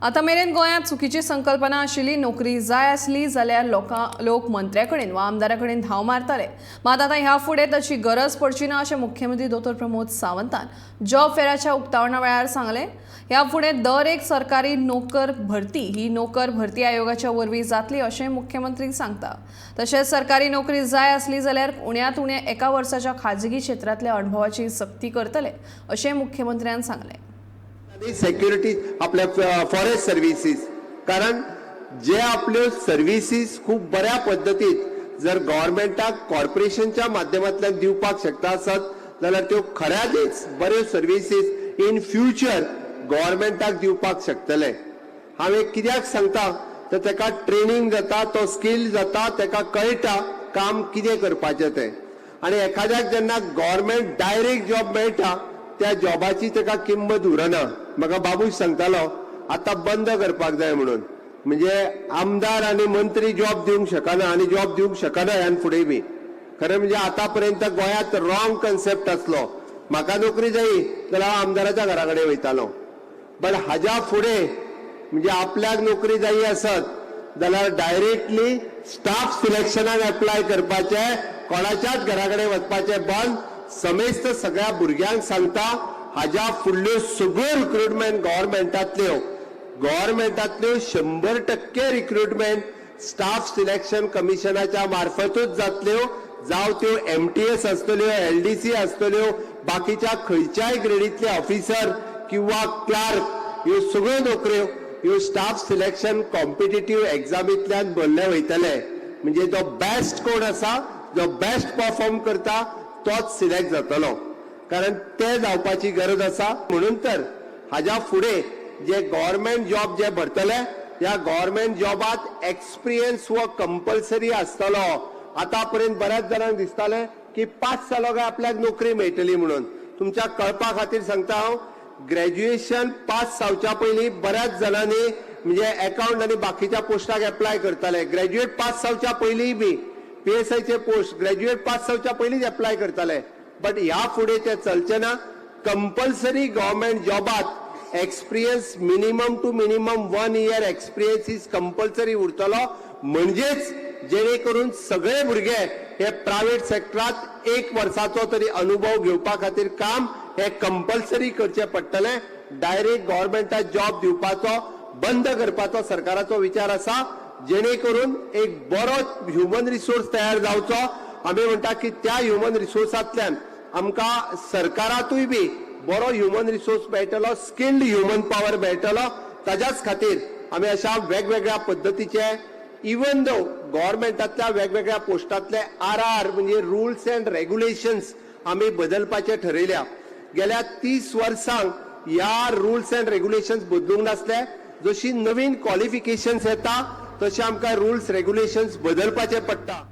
आतां मेरेन गोंयांत चुकीची संकल्पना आशिल्ली. नोकरी जाय आसली जाल्यार लोक मंत्र्या कडेन वा आमदारा कडेन धांव मारताले. मात आतां ह्या फुडें ताची गरज पडची ना, अशें मुख्यमंत्री दोतोर प्रमोद सावंतान जॉब फेराच्या उक्तावणा वेळार सांगलें. ह्या फुडें दर एक सरकारी नोकर भरती ही नोकर भरती आयोगाच्या वरवीं जातली, अशें मुख्यमंत्री सांगता. तशेंच सरकारी नोकरी जाय आसली जाल्यार उण्यांत उणें एका वर्साच्या खाजगी क्षेत्रांतल्या अणभवाची सक्ती करतले, अशें मुख्यमंत्र्यान सांगलें. आनी सेक्युरिटी आपल्या फॉरेस्ट सर्विसीस, कारण जे आपल्यो सर्विसीस खूब बऱ्या पद्दतीत जर गव्हर्मेंटाक कॉर्पोरेशनच्या माध्यमांतल्यान दिवपाक शकता आसत जाल्यार त्यो खऱ्यांनीच बऱ्यो सर्विसीस इन फ्युचर गव्हर्मेंटाक दिवपाक शकतले. हांव एक कित्याक सांगता तर ताका ट्रेनींग जाता, तो स्किल जाता, ताका कळटा काम कितें करपाचें तें. आनी एखाद्याक जेन्ना गव्हर्मेंट डायरेक्ट जॉब मेळटा, त्या जॉबाची ताका किंमत उरना. म्हाका बाबूश सांगतालो, आतां बंद करपाक जाय म्हणून. म्हणजे आमदार आनी मंत्री जॉब दिवंक शकना आनी जॉब दिवंक शकना ह्यान फुडें बी. खरें म्हणजे आतां पर्यंत गोंयांत रॉंग कन्सेप्ट आसलो. म्हाका नोकरी जायी जाल्यार हांव आमदाराच्या घरा कडेन वयतालो. बट हाज्या फुडें म्हणजे आपल्याक नोकरी जायी आसत जाल्यार डायरेक्टली स्टाफ सिलेक्शनाक एप्लाय करपाचें, कोणाच्याच घरा कडेन वचपाचें बंद. समेस्त सगळ्या भुरग्यांक सांगता, हाज्या फुडल्यो सगळ्यो रिक्रुटमेंट गव्हर्मेंटातल्यो 100% रिक्रुटमेंट स्टाफ सिलेक्शन कमिशनाच्या मार्फतूच जातल्यो. जावं त्यो एमटीएस आसतल्यो, एलडीसी आसतल्यो, बाकीच्या खंयच्याय ग्रेडींतले ऑफिसर किंवा क्लार्क, ह्यो सगळ्यो नोकऱ्यो ह्यो स्टाफ सिलेक्शन कॉम्पिटेटीव एग्जामींतल्यान भरले वयतले. म्हणजे जो बेस्ट कोण आसा, जो बेस्ट परफॉर्म करता, तोच सिलेक्ट जातलो. कारण ते जावपाची गरज आसा. म्हणून तर हाज्या फुडें जे गव्हर्मेंट जॉब जे भरतले, ह्या गव्हर्मेंट जॉबात एक्सपिरियन्स हो कंपल्सरी आसतलो. आतापर्यंत बऱ्याच जाणांक दिसतालें की पास जालो काय आपल्याक नोकरी मेळटली म्हणून. तुमच्या कळपा खातीर सांगता हांव, ग्रॅज्युएशन पास जावच्या पयलीं बऱ्याच जाणांनी म्हणजे अकाउंट आनी बाकीच्या पोस्टाक एप्लाय करताले. ग्रॅज्युएट पास जावच्या पयलीं बी पीएसआयचे पोस्ट ग्रॅज्युएट पास जावच्या पयलींच एप्लाय करताले. बट ह्या फुडें ते चलचे ना. कंपल्सरी गव्हर्मेंट जॉबात experience, minimum to minimum one year experience is compulsory उरतलो. म्हणजेच जेणे करून सगळे भुरगे हे प्रायव्हेट सेक्टरात एक वर्साचो तरी अनुभव घेवपा खातीर काम हे कंपल्सरी करचें पडटलें. डायरेक्ट गव्हर्मेंटाक जॉब दिवपाचो बंद करपाचो सरकाराचो विचार आसा, जेणे करून एक बरो ह्युमन रिसोर्स तयार जावचो. आमी म्हणटा की त्या ह्युमन रिसोर्सांतल्यान आमकां सरकारातूय बी बरो ह्युमन रिसोर्स मेळटलो, स्किल्ड ह्युमन पावर मेळटलो. ताज्याच खातीर आमी अशा वेगवेगळ्या पद्दतीचे, इवन दो गव्हर्मेंटातल्या वेगवेगळ्या पोस्टातले आर आर म्हणजे रुल्स अँड रेग्युलेशन्स आमी बदलपाचे ठरयल्या. गेल्या 30 वर्सांक ह्या रुल्स अँड रेग्युलेशन्स बदलूंक नासले. जशी नवीन क्वॉलिफिकेशन्स येता, तशें आमकां रुल्स रेग्युलेशन्स बदलपाचे पडटा.